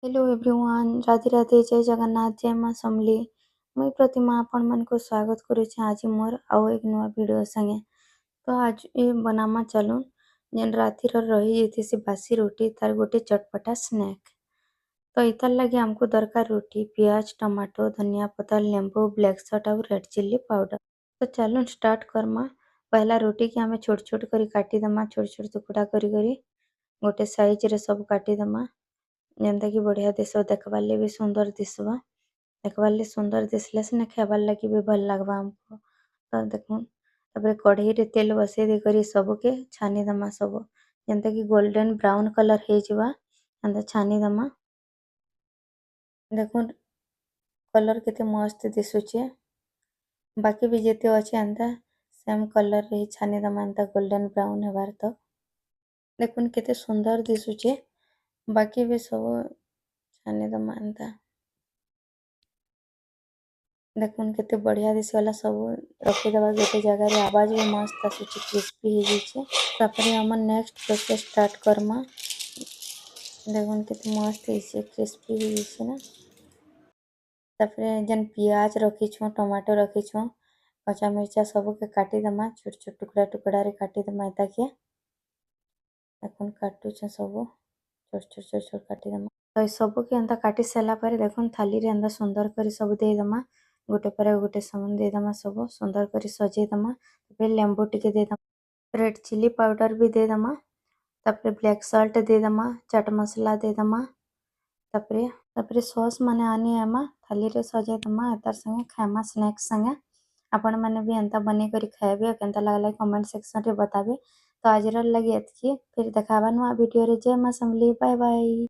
Hello everyone, Radhe Radhe, ଜୟ ଜଗନ୍ନାଥ, ଜୟ ମା ସମଲେଇ। ମୁଇଁ ପ୍ରତିମା ଆପଣମାନଙ୍କୁ ସ୍ୱାଗତ କରୁଛେଁ ଆଜି ମୋର୍ ଆଉ ଏକ ନୂଆ ଭିଡ଼ିଓ ସାଙ୍ଗେ। ତ ଆଜି ବନାମା ଚାଲୁନ୍, ଯେନ୍ ରାତିର ରହିଯାଇଥିସି ବାସି ରୁଟି, ତାର୍ ଗୋଟେ ଚଟପଟା ସ୍ନାକ୍। ତ ଇତାର୍ ଲାଗି ଆମକୁ ଦରକାର ରୁଟି, ପିଆଜ, ଟମାଟୋ, ଧନିଆ ପତର, ଲେମ୍ବୁ, ବ୍ଲାକ୍ ସଲ୍ଟ ଆଉ ରେଡ୍ ଚିଲ୍ଲି ପାଉଡର। ତ ଚାଲୁନ୍ ଷ୍ଟାର୍ଟ କର୍ମା। ପହଲା ରୁଟି କି ଆମେ ଛୋଟ ଛୋଟ କରି କାଟିଦେମା, ଛୋଟ ଛୋଟ ଟୁକୁଡ଼ା କରି କରି ଗୋଟେ ସାଇଜରେ ସବୁ କାଟିଦେମା, ଯେନ୍ତା କି ବଢ଼ିଆ ଦିଶବ, ଦେଖବାର୍ ଲାଗି ବି ସୁନ୍ଦର ଦିଶବା। ଦେଖବାର୍ ଲାଗି ସୁନ୍ଦର ଦିଶଲେ ସିନା ଖାଇବାର୍ ଲାଗି ବି ଭଲ ଲାଗବା ଆମକୁ। ତ ଦେଖୁନ୍, ତାପରେ କଢ଼େଇରେ ତେଲ ବସେଇ ଦେଇକରି ସବୁକେ ଛାନିଦେମା ସବୁ, ଯେନ୍ତା କି ଗୋଲ୍ଡେନ୍ ବ୍ରାଉନ୍ କଲର୍ ହେଇଯିବା, ହେନ୍ତା ଛାନିଦେମା। ଦେଖୁନ୍, କଲର୍ କେତେ ମସ୍ତ ଦିଶୁଛେ। ବାକି ବି ଯେତେ ଅଛେ, ଏନ୍ତା ସେମ୍ କଲର୍ରେ ହିଁ ଛାନିଦେମା, ଏନ୍ତା ଗୋଲ୍ଡେନ୍ ବ୍ରାଉନ୍ ହେବାର୍ ତକ୍। ଦେଖୁନ୍, କେତେ ସୁନ୍ଦର ଦିଶୁଛେ। ବାକି ବି ସବୁ ଛାନିଦେମା ଏନ୍ତା। ଦେଖୁନ୍, କେତେ ବଢ଼ିଆ ଦିଶଗଲା। ସବୁ ରଖିଦେବା ଗୋଟେ ଜାଗାରେ। ଆବାଜ ବି ମସ୍ତ ଆସୁଛି, କ୍ରିସ୍ପି ହେଇଯାଇଛେ। ତାପରେ ଆମର ନେକ୍ସଟ ପ୍ରୋସେସ୍ ଷ୍ଟାର୍ଟ କର୍ମା। ଦେଖୁନ୍, କେତେ ମସ୍ତ ହେଇଛେ, କ୍ରିସ୍ପି ହେଇଯାଇଛେ ନା? ତାପରେ ଯେନ୍ ପିଆଜ ରଖିଛୁଁ, ଟମାଟୋ ରଖିଛୁଁ, କଞ୍ଚା ମିର୍ଚା, ସବୁକେ କାଟିଦେମା, ଛୋଟ ଛୋଟ ଟୁକୁଡ଼ା ଟୁକୁଡ଼ାରେ କାଟିଦେମା ଏତାକେ। ଦେଖୁନ୍, କାଟୁଛେଁ, ସବୁ ଛୋଟ ଛୋଟ ଛୋଟ ଛୋଟ କାଟିଦେମା। ତ ଏ ସବୁକେ ଏନ୍ତା କାଟି ସାରିଲା ପରେ, ଦେଖୁନ୍, ଥାଲିରେ ଏନ୍ତା ସୁନ୍ଦର କରି ସବୁ ଦେଇଦେମା। ଗୋଟେ ପରେ ଗୋଟେ ସାମାନ ଦେଇଦେମା, ସବୁ ସୁନ୍ଦର କରି ସଜେଇଦେମା। ତାପରେ ଲେମ୍ବୁ ଟିକେ ଦେଇଦେମା, ରେଡ୍ ଚିଲ୍ଲି ପାଉଡର ବି ଦେଇଦେମା, ତାପରେ ବ୍ଲାକ୍ ସଲ୍ଟ ଦେଇଦେମା, ଚାଟ ମସଲା ଦେଇଦେମା, ତାପରେ ସସ୍ ମାନେ ଆନି ଆଇମା, ଥାଲିରେ ସଜେଇଦେମା, ତାର୍ ସାଙ୍ଗେ ଖାଇମା ସ୍ନାକ୍ସ ସାଙ୍ଗେ। ଆପଣମାନେ ବି ଏନ୍ତା ବନେଇ କରି ଖାଇବେ ଆଉ କେନ୍ତା ଲାଗଲା, କମେଣ୍ଟ ସେକ୍ସନରେ ବତାବେ। ତ ଆଜିର ଲାଗି ଏତ୍କି। ଫିର୍ ଦେଖାବା ନୂଆ ଭିଡ଼ିଓରେ। ଜୟ ମା ସମଲେଇ, ବାଏ ବାଏ।